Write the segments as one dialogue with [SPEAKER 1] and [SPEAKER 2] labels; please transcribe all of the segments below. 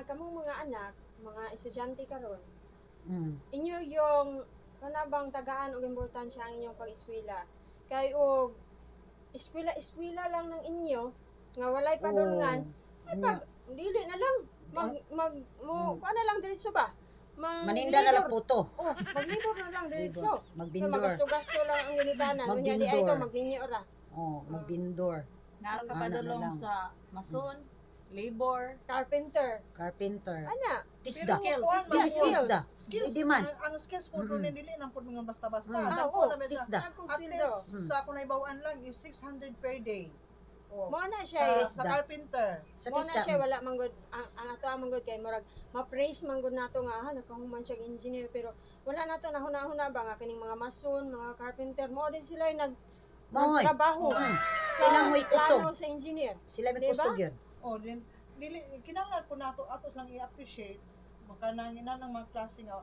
[SPEAKER 1] kamong mga anak, mga estudyante karon, inyo yung kana bang tagaan og importansya ang inyong pag-eskwela? Kay og eskwela eskwela lang ng inyo nga walay padulngan, ay pag dili na lang mag mag mo kuan na lang diretso ba? Mag
[SPEAKER 2] Maninda na lang puto.
[SPEAKER 1] Oh, maglibor na lang diretso. Kay
[SPEAKER 2] Magbindor.
[SPEAKER 1] Magasto-gasto lang ang ginikanan. Unya di ay ito
[SPEAKER 2] Magbindor.
[SPEAKER 1] magninyo ra.
[SPEAKER 2] Oh, magbindor.
[SPEAKER 3] Naa ka
[SPEAKER 2] Ana na
[SPEAKER 3] padulong
[SPEAKER 2] lang.
[SPEAKER 3] sa mason, labor,
[SPEAKER 1] Carpenter.
[SPEAKER 2] Carpenter.
[SPEAKER 1] Ana,
[SPEAKER 2] Tisda.
[SPEAKER 3] Skills.
[SPEAKER 4] Kuan man,
[SPEAKER 2] Skills,
[SPEAKER 1] Skills.
[SPEAKER 2] tisda.
[SPEAKER 4] Skills,
[SPEAKER 2] Hindi man.
[SPEAKER 4] ang skills po doon, dili lang po mga basta-basta.
[SPEAKER 1] Ah,
[SPEAKER 4] Dako
[SPEAKER 1] oo,
[SPEAKER 4] na medyo-
[SPEAKER 2] Tisda.
[SPEAKER 1] Ang
[SPEAKER 4] At
[SPEAKER 1] sweldo.
[SPEAKER 4] least sa akong naibawaan lang is 600 per day. Oh.
[SPEAKER 1] Mo na siya.
[SPEAKER 4] Sa,
[SPEAKER 1] Eh.
[SPEAKER 4] sa
[SPEAKER 2] Tisda.
[SPEAKER 4] carpenter.
[SPEAKER 2] Sa
[SPEAKER 1] Mo na
[SPEAKER 2] tisda.
[SPEAKER 1] siya wala manggod ang ato ang manggod kay murag ma-praise manggod nato nga ah, nakahuman siya og engineer, pero wala nato nahuna-huna ba nga kining mga mason, mga carpenter mo din sila yung nag
[SPEAKER 2] Maoy.
[SPEAKER 1] nagtrabaho sa
[SPEAKER 2] Sila mo'y kusog.
[SPEAKER 1] plano sa engineer.
[SPEAKER 2] Sila may
[SPEAKER 1] Diba?
[SPEAKER 2] kusog yun.
[SPEAKER 4] Oh, din dili kinahanglan po nato ato lang i-appreciate kanang ina ng mga klase nga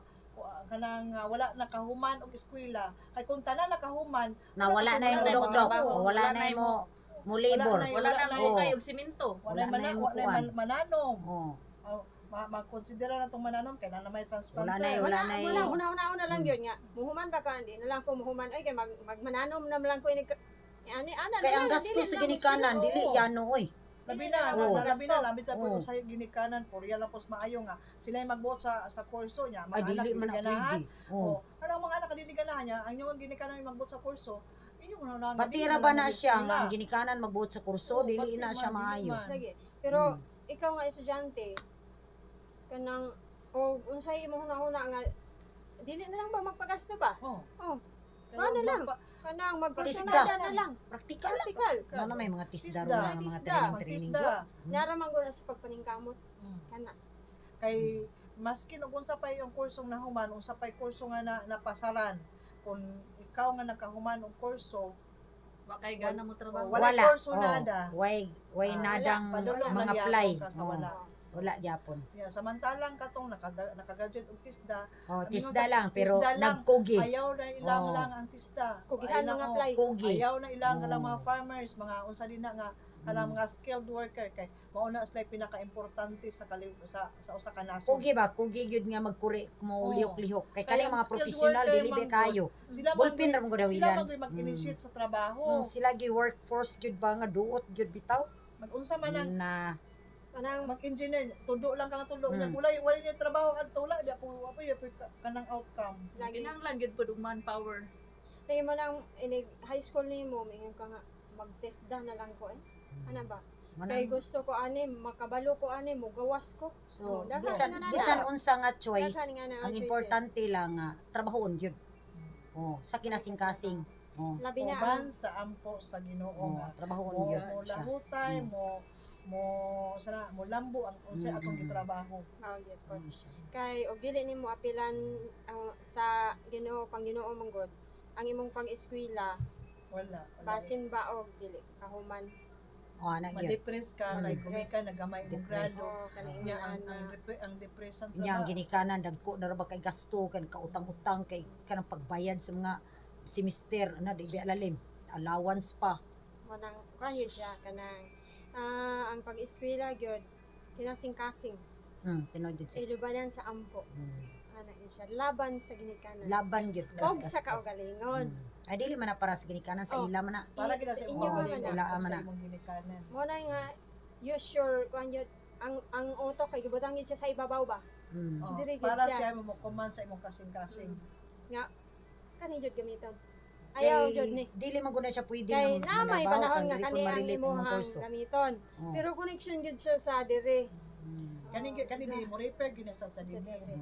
[SPEAKER 4] kanang wala nakahuman og eskwela, kay kung tanan nakahuman
[SPEAKER 2] Na wala na yung
[SPEAKER 3] Wala na
[SPEAKER 2] dok.
[SPEAKER 3] trabaho.
[SPEAKER 2] Wala
[SPEAKER 3] Wala
[SPEAKER 2] na
[SPEAKER 3] na
[SPEAKER 2] yung mo mo labor.
[SPEAKER 3] Wala
[SPEAKER 4] Wala
[SPEAKER 3] na
[SPEAKER 4] na
[SPEAKER 3] mo kay og simento.
[SPEAKER 4] wala
[SPEAKER 2] Wala na
[SPEAKER 4] mana
[SPEAKER 2] yung
[SPEAKER 4] wala
[SPEAKER 2] kuwan.
[SPEAKER 4] mananom.
[SPEAKER 2] Oh.
[SPEAKER 4] Oh, ma-consider na tong mananom kay na may transplanter.
[SPEAKER 2] Wala na wala na
[SPEAKER 1] Wala huna-huna lang yun nga muhuman ba ka, hindi na lang ko muhuman ay kay magmananom na lang ko ini ani ana
[SPEAKER 2] Kay
[SPEAKER 1] na
[SPEAKER 2] ang
[SPEAKER 1] lang,
[SPEAKER 2] gasto
[SPEAKER 1] dili
[SPEAKER 2] sa
[SPEAKER 1] lang
[SPEAKER 2] ginikanan
[SPEAKER 1] mo
[SPEAKER 2] dili
[SPEAKER 4] Oo.
[SPEAKER 2] yano oy.
[SPEAKER 4] Labi na, labi na, labi sa po sa ginikanan, porya lang pos maayo nga. Sila yung magbuot sa kurso niya, mga
[SPEAKER 2] Ay
[SPEAKER 4] anak
[SPEAKER 2] dili man
[SPEAKER 4] dili
[SPEAKER 2] na
[SPEAKER 4] ganahan.
[SPEAKER 2] pwede. Oh.
[SPEAKER 4] Oh, ano ang mga anak dili ganahan niya, ang inyong ginikanan yung magbuot sa kurso, inyong una na
[SPEAKER 2] Patira ba na siya nga ang ginikanan magbuot sa kurso,
[SPEAKER 4] Oo,
[SPEAKER 2] dili
[SPEAKER 4] pati
[SPEAKER 2] na
[SPEAKER 4] man,
[SPEAKER 2] siya
[SPEAKER 4] dili
[SPEAKER 2] maayo.
[SPEAKER 4] man.
[SPEAKER 1] Lagi. Pero ikaw nga estudyante kanang o unsay imong hunahuna nga dili na lang ba magpagasto ba?
[SPEAKER 4] Oh.
[SPEAKER 1] Oh, Paano lang? Kanang magpersonada na lang.
[SPEAKER 2] Praktikal lang.
[SPEAKER 1] Practical.
[SPEAKER 2] Na na may mga tisda
[SPEAKER 4] Tisda.
[SPEAKER 2] ron nga mga
[SPEAKER 1] Tisda.
[SPEAKER 2] training training.
[SPEAKER 4] Magtisda.
[SPEAKER 1] Nara man gud na sa pagpaningkamot kana.
[SPEAKER 4] Kay maskin og unsa pa yung kursong nahuman, unsa pay kurso nga na, napasaran, kung ikaw nga nakahuman og kurso,
[SPEAKER 3] Wa kay gana mo trabaho.
[SPEAKER 4] Wala kurso nada.
[SPEAKER 2] Way
[SPEAKER 4] Ah,
[SPEAKER 2] nadang
[SPEAKER 4] padulong
[SPEAKER 2] mga
[SPEAKER 4] lang gyapon
[SPEAKER 2] apply.
[SPEAKER 4] ka sa
[SPEAKER 2] Oh,
[SPEAKER 4] wala.
[SPEAKER 2] wala gyapon.
[SPEAKER 4] Yeah, samantalang katong nakagraduate og tisda,
[SPEAKER 2] Oh,
[SPEAKER 4] Ang
[SPEAKER 2] tisda
[SPEAKER 4] mingon
[SPEAKER 2] lang pero
[SPEAKER 4] tisda lang,
[SPEAKER 2] nagkugi.
[SPEAKER 4] ayaw na ilang
[SPEAKER 2] Oh.
[SPEAKER 4] lang ang tisda.
[SPEAKER 1] Kugihan
[SPEAKER 4] Ayaw
[SPEAKER 1] mga apply.
[SPEAKER 2] Kugi.
[SPEAKER 4] Ayaw na ilang kanang mga farmers, mga unsa din na nga kanang mga skilled worker kay mao na sila pinaka-importante sa sa usa ka nasod.
[SPEAKER 2] Kugi ba? Kugi gyud nga magkuri mo
[SPEAKER 4] Oo.
[SPEAKER 2] lihok-lihok. Kay
[SPEAKER 4] Kaya
[SPEAKER 2] kaning
[SPEAKER 4] ang
[SPEAKER 2] mga
[SPEAKER 4] skilled
[SPEAKER 2] professional
[SPEAKER 4] worker
[SPEAKER 2] dili ba
[SPEAKER 4] man gud.
[SPEAKER 2] kayo.
[SPEAKER 4] Sila man
[SPEAKER 2] Bulpin ra man gud
[SPEAKER 4] sila
[SPEAKER 2] ilan.
[SPEAKER 4] man gyud mag-initiate sa trabaho.
[SPEAKER 2] Sila gi workforce gyud ba nga duot gyud bitaw
[SPEAKER 4] Mag-unsa man ang
[SPEAKER 2] na
[SPEAKER 1] Kanang
[SPEAKER 4] mag-engineer, tudo lang kang tudo niya. Wala niya trabaho ang tula, di po wa po kanang outcome.
[SPEAKER 1] lagi.
[SPEAKER 3] Kinahanglan gyud pud og manpower.
[SPEAKER 1] Lagi mo lang inig high school nimo mingon ka nga magtesda na lang ko eh. Ana ba? Kay gusto ko ani makabalo ko ani mugawas ko.
[SPEAKER 2] So
[SPEAKER 1] Oh, daghan
[SPEAKER 2] bisan
[SPEAKER 1] nga na
[SPEAKER 2] bisan unsa nga choice,
[SPEAKER 1] Daghan nga na nga
[SPEAKER 2] ang
[SPEAKER 1] choices.
[SPEAKER 2] importante lang nga trabahoon gyud. Oh, sa kinasingkasing. Oh,
[SPEAKER 1] Labi na ang
[SPEAKER 4] Uban sa ampo sa Ginoo
[SPEAKER 2] oh,
[SPEAKER 4] nga
[SPEAKER 2] trabahoon
[SPEAKER 4] mo
[SPEAKER 2] gyud
[SPEAKER 4] mo
[SPEAKER 2] siya.
[SPEAKER 4] lahutay, mo mo sana mo lambo ang unsay atong gitrabaho.
[SPEAKER 1] Mao gyud po.
[SPEAKER 2] Ano siya.
[SPEAKER 1] Kay og dili nimo apilan sa Ginoo pang Ginoo man gud ang imong pag-eskwela
[SPEAKER 4] Wala. Wala.
[SPEAKER 1] basin ba og dili kahuman.
[SPEAKER 2] Oh, ana gyud.
[SPEAKER 4] Ma-depress ka kay gumikan nagamay imong
[SPEAKER 2] Depress.
[SPEAKER 4] grado.
[SPEAKER 1] Oh, kanang
[SPEAKER 4] Nya
[SPEAKER 1] imong
[SPEAKER 4] ang
[SPEAKER 1] ana.
[SPEAKER 4] ang depress ang
[SPEAKER 2] Nya ang ginikanan dagko na ra ba kay gasto kan kautang-utang kay kanang pagbayad sa mga semester ana di ba lalim allowance pa.
[SPEAKER 1] Manang kuan yun siya kanang ang pag-eskwela gyud kinasingkasing
[SPEAKER 2] Tinuod jud siya.
[SPEAKER 1] ilubanan sa ampo. Ana yun siya laban sa ginikanan
[SPEAKER 2] Laban gyud ka
[SPEAKER 1] og
[SPEAKER 2] sa
[SPEAKER 1] sa
[SPEAKER 2] gasto.
[SPEAKER 1] kaugalingon.
[SPEAKER 2] Ay dili man na para sa ginikanan sa
[SPEAKER 1] Oh.
[SPEAKER 2] ila man na.
[SPEAKER 4] Para kita
[SPEAKER 1] Sa
[SPEAKER 4] sa
[SPEAKER 1] inyo
[SPEAKER 4] imong
[SPEAKER 2] man
[SPEAKER 4] galingon,
[SPEAKER 2] na. Ila man
[SPEAKER 4] sa
[SPEAKER 2] na.
[SPEAKER 4] imong ginikanan.
[SPEAKER 1] Mo na nga use your kuan yun ang utok kay gibutang yun siya sa ibabaw ba.
[SPEAKER 4] Oh,
[SPEAKER 1] Diri gid
[SPEAKER 4] para
[SPEAKER 1] siya.
[SPEAKER 4] siya mo kuman sa imong kasing-kasing.
[SPEAKER 1] Nga kani jud gamiton. Ayaw
[SPEAKER 2] Kay
[SPEAKER 1] jud ni.
[SPEAKER 2] dili man gud na siya pwede
[SPEAKER 1] Kay
[SPEAKER 2] nga
[SPEAKER 1] na may
[SPEAKER 2] manarbaho
[SPEAKER 1] panahon
[SPEAKER 2] kang
[SPEAKER 1] nga
[SPEAKER 2] dili
[SPEAKER 1] kani
[SPEAKER 2] pud
[SPEAKER 1] ang
[SPEAKER 2] ma-relate imong
[SPEAKER 1] imuhang
[SPEAKER 2] kurso.
[SPEAKER 1] gamiton.
[SPEAKER 2] Oh.
[SPEAKER 1] Pero connection gyud siya sa dire.
[SPEAKER 4] Kani kani di mo repair gyud na sa
[SPEAKER 1] Sa
[SPEAKER 4] dinhi.
[SPEAKER 1] dire.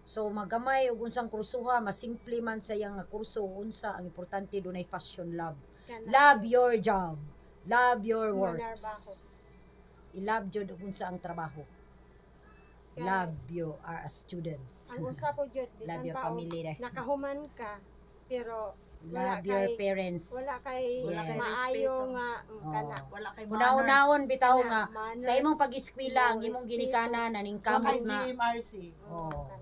[SPEAKER 2] So magamay og unsang kursuha, masimple man sa iyang nga kurso unsa ang importante dunay fashion love.
[SPEAKER 1] Kana.
[SPEAKER 2] Love your job. Love your works.
[SPEAKER 1] Manarbaho.
[SPEAKER 2] I-love jud og unsa ang trabaho.
[SPEAKER 1] Kay-
[SPEAKER 2] Love you are a students.
[SPEAKER 1] Ang usa po gyud
[SPEAKER 2] Love
[SPEAKER 1] bisan
[SPEAKER 2] your
[SPEAKER 1] pa og
[SPEAKER 2] family dai.
[SPEAKER 1] nakahuman ka pero wala
[SPEAKER 2] Love your
[SPEAKER 1] kay-
[SPEAKER 2] parents.
[SPEAKER 1] wala kay
[SPEAKER 3] Wala kay
[SPEAKER 1] maayo
[SPEAKER 3] respeto.
[SPEAKER 1] nga kana.
[SPEAKER 3] Wala kay
[SPEAKER 2] Hunaw-hunawon bitaw
[SPEAKER 1] Kana,
[SPEAKER 2] nga
[SPEAKER 1] manners,
[SPEAKER 2] sa imong pag-eskwela ang imong
[SPEAKER 1] respeto.
[SPEAKER 2] ginikanan aning
[SPEAKER 4] Kamot
[SPEAKER 2] kamot nga
[SPEAKER 4] GMRC.
[SPEAKER 2] Oh.
[SPEAKER 1] Kana.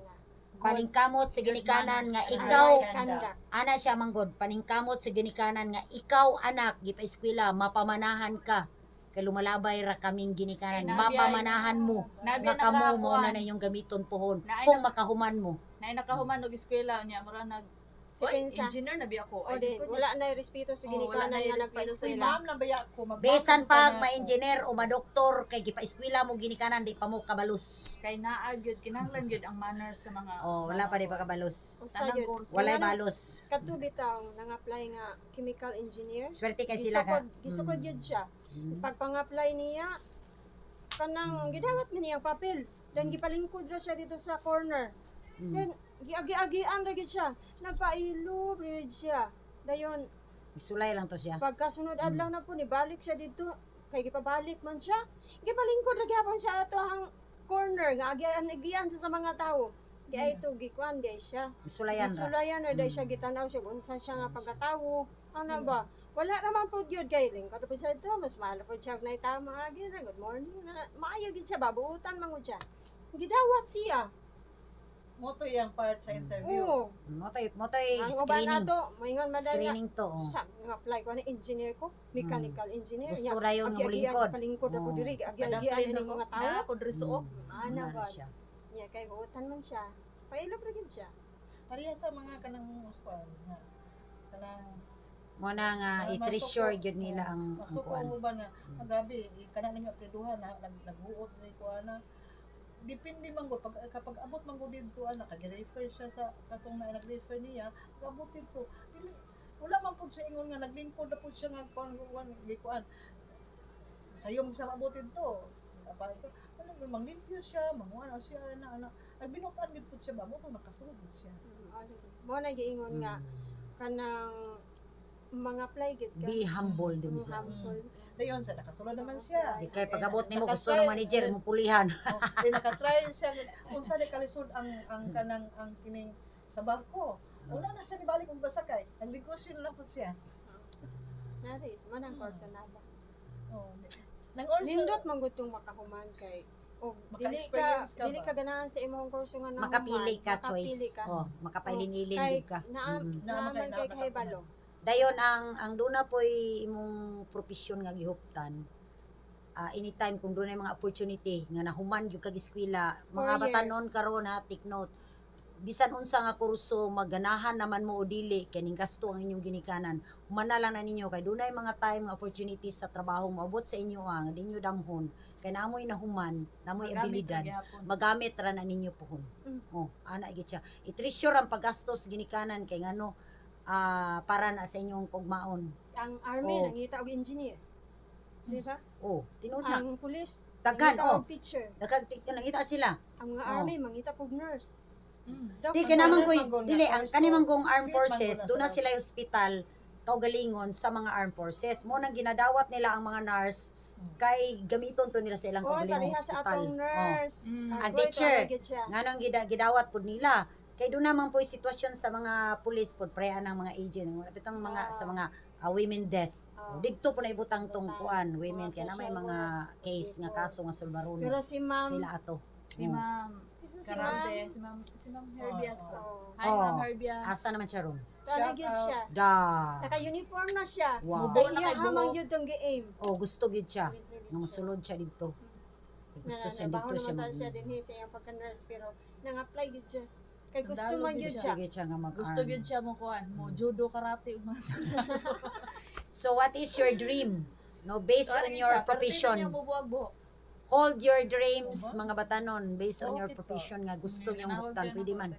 [SPEAKER 2] Paningkamot sa
[SPEAKER 3] Good
[SPEAKER 2] ginikanan
[SPEAKER 3] manners.
[SPEAKER 2] nga
[SPEAKER 3] Kana.
[SPEAKER 2] ikaw
[SPEAKER 3] Right.
[SPEAKER 1] Conduct.
[SPEAKER 2] ana siya manggod paningkamot sa ginikanan nga ikaw anak gipa-eskwela mapamanahan ka. Kay lumalabay ra kaming ginikanan.
[SPEAKER 3] Kay nabi ay-
[SPEAKER 2] Mapamanahan mo
[SPEAKER 3] Nabi
[SPEAKER 2] nga kamo mo
[SPEAKER 3] nakakuan.
[SPEAKER 2] na na inyong gamiton pohon
[SPEAKER 3] Naay
[SPEAKER 2] kung makahuman mo.
[SPEAKER 3] Naay nakahuman og eskwela niya, mura nag
[SPEAKER 1] Si
[SPEAKER 3] Oy,
[SPEAKER 1] Pensa.
[SPEAKER 3] engineer na bi ako.
[SPEAKER 1] O
[SPEAKER 3] Ay,
[SPEAKER 1] di,
[SPEAKER 3] di ko
[SPEAKER 1] wala na respeto sa
[SPEAKER 3] Oo, wala
[SPEAKER 1] ginikanan
[SPEAKER 3] na
[SPEAKER 1] nga
[SPEAKER 3] respeto sa
[SPEAKER 4] Si
[SPEAKER 1] nagpa-eskwela.
[SPEAKER 4] ma'am na baya ko magbasa
[SPEAKER 2] Besan
[SPEAKER 4] ko
[SPEAKER 2] pag
[SPEAKER 4] na ako.
[SPEAKER 2] ma-engineer o ma-doktor kay gipa-eskwela mo ginikanan, di pa mo kabalus.
[SPEAKER 3] Kay naa gyud, kinahanglan gyud ang manners sa mga
[SPEAKER 2] Oh, wala pa, di pa kabalus.
[SPEAKER 1] Usa
[SPEAKER 3] Tanang
[SPEAKER 1] yun.
[SPEAKER 3] kurso.
[SPEAKER 2] Walay
[SPEAKER 1] Wala na-
[SPEAKER 2] balos.
[SPEAKER 1] Kadto bitaw nang-apply nga chemical engineer.
[SPEAKER 2] Swerte kay sila ka.
[SPEAKER 1] Gisukod yun siya. Pag pang-apply niya, kanang gidawat mi niyang papel. Then gipalingkod ra siya dito sa corner. Then giagi-agian ra gyud siya. Nagpailo ra gyud siya. Dayon
[SPEAKER 2] Sulay lang to siya.
[SPEAKER 1] pagkasunod adlaw na po nibalik siya dito kay gipabalik man siya. Gipalingkod ra gyapon siya ato ang corner nga agian agian siya sa mga tawo. Di ay to gikuan di ay siya.
[SPEAKER 2] Sulayan ra.
[SPEAKER 1] Gisulayan ra dahil siya, gitanaw siya kung unsa siya nga pagkatawo. Ano ba? Wala raman po gyud kay lingkod po siya ito, mas mahal po siya na tama agi na good morning na maayo gid siya, babuutan man gud siya. Gidawat siya.
[SPEAKER 4] Mo to iyang part sa interview.
[SPEAKER 1] Oo.
[SPEAKER 2] Motoy
[SPEAKER 1] Ang uban
[SPEAKER 2] screening.
[SPEAKER 1] nato, moingon man dahil nga
[SPEAKER 2] Screening to. Oh.
[SPEAKER 1] sa nga apply ko na engineer ko, mechanical engineer.
[SPEAKER 2] Gusto ra yun nga mulingkod.
[SPEAKER 1] Palingkod ako
[SPEAKER 2] Oo.
[SPEAKER 1] diri, agi-agian
[SPEAKER 3] Padang
[SPEAKER 1] ini mga tao.
[SPEAKER 3] Na ako diri suok.
[SPEAKER 1] Ana
[SPEAKER 2] Ano
[SPEAKER 1] ba?
[SPEAKER 2] siya.
[SPEAKER 1] Niya kay buutan man siya. Pailog ra gid siya.
[SPEAKER 4] Pareha sa mga kanang kuan nga kanang
[SPEAKER 2] Mo na nga
[SPEAKER 4] Ah,
[SPEAKER 2] i-treasure
[SPEAKER 4] masuko.
[SPEAKER 2] gyud nila ang
[SPEAKER 4] Masuko
[SPEAKER 2] kuan.
[SPEAKER 4] mo ba nga ah, grabe kana ninyo apreduhan na naghuot ni kuan na depende man gud pag kapag abot man gud didto ana kag refer siya sa katong na nag-refer niya, pag abot didto dili wala man pud siya ingon nga naglingkod na pud siya nga kuan kuan gikuan sayo man sa abot didto apa ito ano manglimpyo siya, manguan siya ana ana nagbinutan gid pud siya ba mo to nakasulod gud siya.
[SPEAKER 1] Mo na giingon nga kanang mga apply gid ka.
[SPEAKER 2] Be humble din
[SPEAKER 1] Mm,
[SPEAKER 2] siya.
[SPEAKER 1] humble.
[SPEAKER 4] Dayon sa nakasulod naman siya.
[SPEAKER 2] Di kay pag-abot nimo gusto
[SPEAKER 4] Nakatry-
[SPEAKER 2] ng manager mo pulihan.
[SPEAKER 4] Oh, di nakatry siya unsa di kalisod ang kanang ang kining sa barko. Wala na siya nibalik og basakay. Nagnegosyo na lang po siya.
[SPEAKER 1] Naris, man ang kurso na ba.
[SPEAKER 4] Oh. Nang also
[SPEAKER 1] Nindot man gud tong makahuman kay og dili ka
[SPEAKER 4] Maka-experience ka
[SPEAKER 1] dili
[SPEAKER 4] ba?
[SPEAKER 1] ka ganahan sa imong kurso nga nahuman.
[SPEAKER 2] Makapili ka
[SPEAKER 1] makapili
[SPEAKER 2] choice.
[SPEAKER 1] ka.
[SPEAKER 2] Oh, makapailin-ilin
[SPEAKER 1] Kay
[SPEAKER 2] gyud ka.
[SPEAKER 1] naa
[SPEAKER 4] Naa
[SPEAKER 1] naa man
[SPEAKER 4] man
[SPEAKER 1] kay
[SPEAKER 4] kay
[SPEAKER 1] kahibalo.
[SPEAKER 2] Dayon ang duna po'y imong profesyon nga gihuptan. Ah, anytime kung dunay mga opportunity nga nahuman gyud kag eskwela, mga
[SPEAKER 1] 4 years.
[SPEAKER 2] batanon karon ha, take note. Bisan unsa nga kurso maganahan naman mo o dili kining gasto ang inyong ginikanan. Humana lang na ninyo kay dunay mga time nga opportunities sa trabaho moabot sa inyo ang di inyo damhon kay namoy nahuman, namoy
[SPEAKER 3] Magamit ra
[SPEAKER 2] abilidad
[SPEAKER 3] gyapon.
[SPEAKER 2] magamit ra na ninyo pohon. Oh, ana gid siya. I-treasure ang paggastos ginikanan kay ngano para na sa inyong kugmaon.
[SPEAKER 1] Ang army nangita og engineer. Di ba?
[SPEAKER 2] Oh, tinuod na.
[SPEAKER 1] Ang pulis
[SPEAKER 2] Daghan,
[SPEAKER 1] nangita
[SPEAKER 2] oh.
[SPEAKER 1] og teacher.
[SPEAKER 2] Daghan nangita sila.
[SPEAKER 1] Ang mga army mangita og nurse. Daw
[SPEAKER 2] Di
[SPEAKER 1] pag-
[SPEAKER 2] kay naman koy
[SPEAKER 4] Manggol na
[SPEAKER 2] dili ang
[SPEAKER 4] kurso.
[SPEAKER 2] kani man kong armed
[SPEAKER 4] Fit man
[SPEAKER 2] forces,
[SPEAKER 4] gud na
[SPEAKER 2] doon na
[SPEAKER 4] sa-
[SPEAKER 2] sila yung hospital kaugalingon sa mga armed forces. Mo nang ginadawat nila ang mga nurse kay gamiton to nila sa ilang
[SPEAKER 1] Oh,
[SPEAKER 2] kaugalingong
[SPEAKER 1] tariha sa
[SPEAKER 2] hospital.
[SPEAKER 1] atong
[SPEAKER 2] Oh.
[SPEAKER 1] nurse.
[SPEAKER 2] Ang
[SPEAKER 1] Agoy,
[SPEAKER 2] teacher.
[SPEAKER 1] tuwa gid siya.
[SPEAKER 2] Nganong gidawat pud nila kay doon naman po yung sitwasyon sa mga pulis pud preha ng mga agent wala bitang mga sa mga women desk. Didto po na ibutang tong
[SPEAKER 1] Ibutang.
[SPEAKER 2] kuan women
[SPEAKER 1] Mga
[SPEAKER 2] kay na may
[SPEAKER 1] social
[SPEAKER 2] mga
[SPEAKER 1] work
[SPEAKER 2] case nga
[SPEAKER 1] people.
[SPEAKER 2] kaso nga sulbarono
[SPEAKER 1] Pero si ma'am,
[SPEAKER 2] sila ato.
[SPEAKER 3] Si Ma'am
[SPEAKER 1] si ma'am,
[SPEAKER 3] Karante, si Ma'am Herbias.
[SPEAKER 1] oh,
[SPEAKER 3] Hi,
[SPEAKER 2] Oh.
[SPEAKER 3] Ma'am Herbias.
[SPEAKER 2] Asa naman siya ron?
[SPEAKER 1] tuwa gid
[SPEAKER 4] Shout out.
[SPEAKER 1] siya.
[SPEAKER 2] Da.
[SPEAKER 1] Naka-uniform na siya.
[SPEAKER 2] Wow.
[SPEAKER 1] Kay
[SPEAKER 3] Buo na
[SPEAKER 1] iya
[SPEAKER 3] kay buo.
[SPEAKER 1] hamang gyud tong gi-aim.
[SPEAKER 2] Oh, gusto gid siya.
[SPEAKER 1] Gid siya.
[SPEAKER 2] Nga mosulod siya didto. Gusto
[SPEAKER 1] Na-
[SPEAKER 2] siya
[SPEAKER 1] nabaho
[SPEAKER 2] didto siya
[SPEAKER 1] naman
[SPEAKER 2] mag
[SPEAKER 1] siya dinhi sa iyang pagka-nurse pero nang-apply gid siya. Kay gusto
[SPEAKER 3] Sundalo
[SPEAKER 1] man
[SPEAKER 3] gid
[SPEAKER 1] gyud
[SPEAKER 2] gusto
[SPEAKER 1] siya.
[SPEAKER 2] gid siya nga mag
[SPEAKER 3] Gusto gyud siya mo kuan, mo judo, karate ug mga
[SPEAKER 2] So what is your dream? No, based on your profession. Hold your dreams, mga batanon, based on your
[SPEAKER 4] Okay to.
[SPEAKER 2] profession nga gusto niyong buktan, pwede man.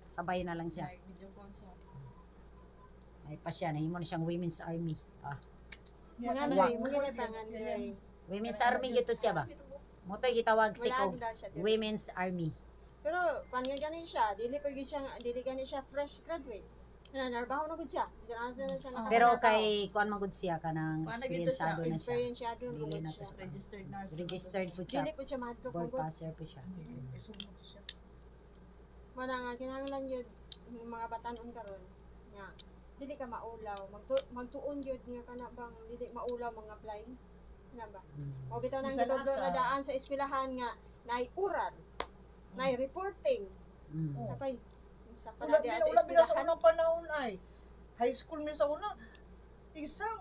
[SPEAKER 2] Sabay na lang siya.
[SPEAKER 3] Video call siya.
[SPEAKER 2] Ay pa siya, nahimo na siyang women's army. Ah,
[SPEAKER 1] Mga
[SPEAKER 2] Wa-
[SPEAKER 1] noy, mga natangan noy.
[SPEAKER 2] Women's army gito siya ba? Motoy gitawag si
[SPEAKER 1] Wala
[SPEAKER 2] og
[SPEAKER 1] daw siya diri.
[SPEAKER 2] women's army.
[SPEAKER 1] Pero kuan nga gani siya, dili pa gyud siya, dili gani siya fresh graduate. Na narbaho na gud siya. Bisan asa na siya
[SPEAKER 2] Pero
[SPEAKER 1] nakatrabaho.
[SPEAKER 2] kay kuan man gud siya kanang
[SPEAKER 3] Kuan na gid to siya,
[SPEAKER 2] eksperyensado na siya.
[SPEAKER 1] Experience siya doon
[SPEAKER 2] Dili
[SPEAKER 1] gud
[SPEAKER 2] na
[SPEAKER 1] siya.
[SPEAKER 2] to.
[SPEAKER 3] Registered nurse.
[SPEAKER 2] Registered po siya.
[SPEAKER 1] Dili po siya mahadlok
[SPEAKER 2] Board
[SPEAKER 1] man gud.
[SPEAKER 2] passer po siya.
[SPEAKER 4] Isulod siya.
[SPEAKER 1] Mana nga kinahanglan gyud ng mga batanon karon nga dili ka maulaw, magtuon gyud nga kana bang dili maulaw mga apply. Kana ba? O bitaw nang
[SPEAKER 4] Bisan
[SPEAKER 1] gitudlo
[SPEAKER 4] asa.
[SPEAKER 1] na daan sa eskwelahan nga naay oral, naay reporting. Napay usa pa
[SPEAKER 4] Wala
[SPEAKER 1] na diha sa
[SPEAKER 4] wala bina sa
[SPEAKER 1] eskwelahan.
[SPEAKER 4] unang panahon ay. High school mi sa una. Isang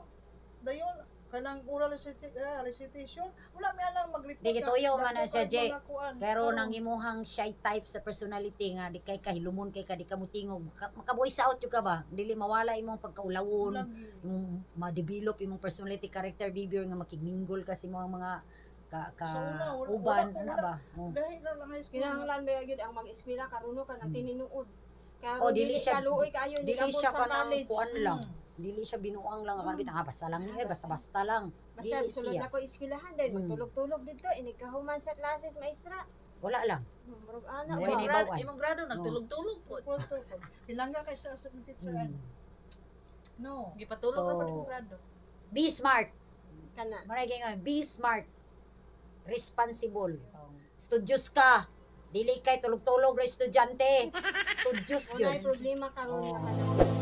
[SPEAKER 4] dayon Kanang oral recitation, wala may alang mag-report.
[SPEAKER 2] Di gituyo man na siya,
[SPEAKER 4] Dako
[SPEAKER 2] Jay.
[SPEAKER 4] kay mga kuan.
[SPEAKER 2] Pero
[SPEAKER 4] Oo.
[SPEAKER 2] nang imuhang shy type sa personality nga di kay kahilumon kay ka, di ka mutingog, maka-voice out jud ka ba, dili mawala imong pagkaulawon,
[SPEAKER 4] Lagi.
[SPEAKER 2] imong ma-develop imong personality, character, behavior nga makigmingle ka sa imong mga ka, ka
[SPEAKER 4] So, una,
[SPEAKER 2] uban
[SPEAKER 4] wala-
[SPEAKER 2] ana
[SPEAKER 4] wala.
[SPEAKER 2] ba, oh.
[SPEAKER 4] Dahil na lang high school.
[SPEAKER 1] Kinahanglan ba gyud ang mag-eskwela karuno ka ng tinuod. Karon
[SPEAKER 2] Oh, dili siya-
[SPEAKER 1] kaluoy kaayo ni
[SPEAKER 2] dili
[SPEAKER 1] abot
[SPEAKER 2] siya
[SPEAKER 1] sa
[SPEAKER 2] kanang
[SPEAKER 1] college.
[SPEAKER 2] kuan lang, dili siya binuang lang nga kanang, ah, basta lang eh, basta basta lang.
[SPEAKER 1] Basta
[SPEAKER 2] Dili
[SPEAKER 1] sulod
[SPEAKER 2] siya.
[SPEAKER 1] na ko eskwelahan dahil magtulog-tulog dito inig kahuman sa classes, maestra.
[SPEAKER 2] Wala lang.
[SPEAKER 1] Murag ana
[SPEAKER 2] Wala
[SPEAKER 1] ba?
[SPEAKER 2] na
[SPEAKER 3] Imong grado,
[SPEAKER 2] ibawan.
[SPEAKER 3] imong grado nagtulog-tulog po.
[SPEAKER 4] Pinangga kay sa teacher. No.
[SPEAKER 3] Gipatulog
[SPEAKER 2] So,
[SPEAKER 3] ka po imong grado.
[SPEAKER 2] Be smart.
[SPEAKER 1] Kana.
[SPEAKER 2] Maray kay, be smart, responsible, studious ka, dili kay tulog-tulog ra estudyante, studious
[SPEAKER 1] Wala
[SPEAKER 2] gyud.
[SPEAKER 1] problema karon
[SPEAKER 2] Oh.
[SPEAKER 1] nga kana.